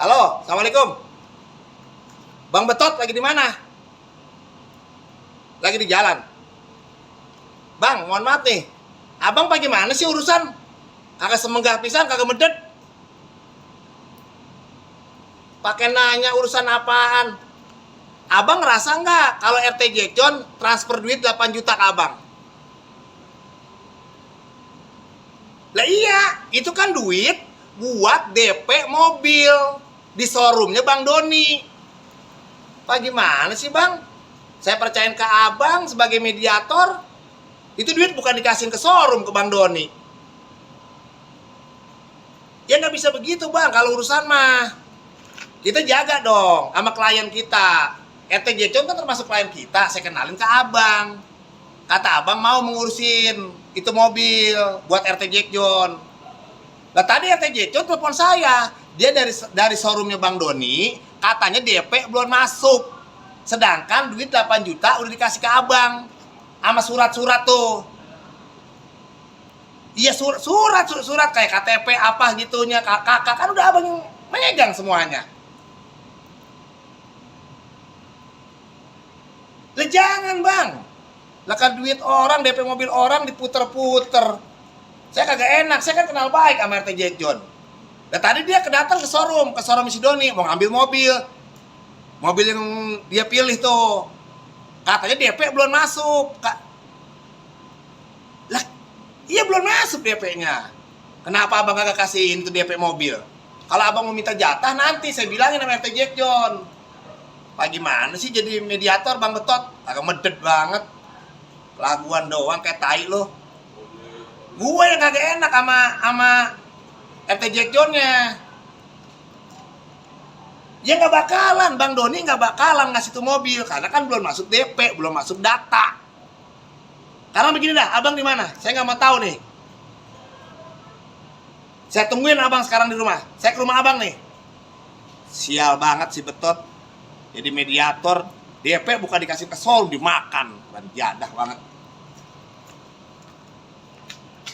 Halo, assalamualaikum. Bang Betot lagi di mana? Lagi di jalan. Bang, mohon maaf nih. Abang bagaimana sih urusan? Kagak semenggah pisan, kagak medet. Pakai nanya urusan apaan? Abang ngerasa nggak kalau RT Jackson transfer duit 8 juta ke abang? Lah iya, itu kan duit buat DP mobil di showroomnya Bang Doni. Pak gimana sih Bang? Saya percayain ke abang sebagai mediator. Itu duit bukan dikasihin ke showroom ke Bang Doni. Ya nggak bisa begitu Bang, kalau urusan mah. Kita jaga dong sama klien kita. RT Jackson kan termasuk klien kita, saya kenalin ke abang. Kata abang mau mengurusin itu mobil buat RT Jackson. Nah tadi RT Jackson telepon saya. Dia dari showroomnya Bang Doni, katanya DP belum masuk. Sedangkan duit 8 juta udah dikasih ke abang. Sama surat-surat tuh. Iya surat kayak KTP apa gitunya. Kakak kan udah abang yang megang semuanya. Lah jangan bang. Lah kan duit orang, DP mobil orang diputer-puter. Saya kagak enak, saya kan kenal baik sama RT Jackson. Nah tadi dia kedatang ke showroom si Doni, mau ngambil mobil. Mobil yang dia pilih tuh. Katanya DP belum masuk. Lah, iya belum masuk DP-nya. Kenapa abang kagak kasihin itu DP mobil? Kalau abang mau minta jatah nanti saya bilangin sama RT Jackson. Pak gimana sih jadi mediator Bang Betot? Agak medet banget. Laguan doang kayak tai lo. Gue yang kagak enak sama RT Jackson-nya. Ya nggak bakalan, Bang Doni nggak bakalan ngasih tuh mobil karena kan belum masuk DP, belum masuk data. Karena begini dah, abang di mana? Saya nggak mau tahu nih. Saya tungguin abang sekarang di rumah. Saya ke rumah abang nih. Sial banget si Betot. Jadi mediator, DP bukan dikasih ke Sol, dimakan. Jadah banget.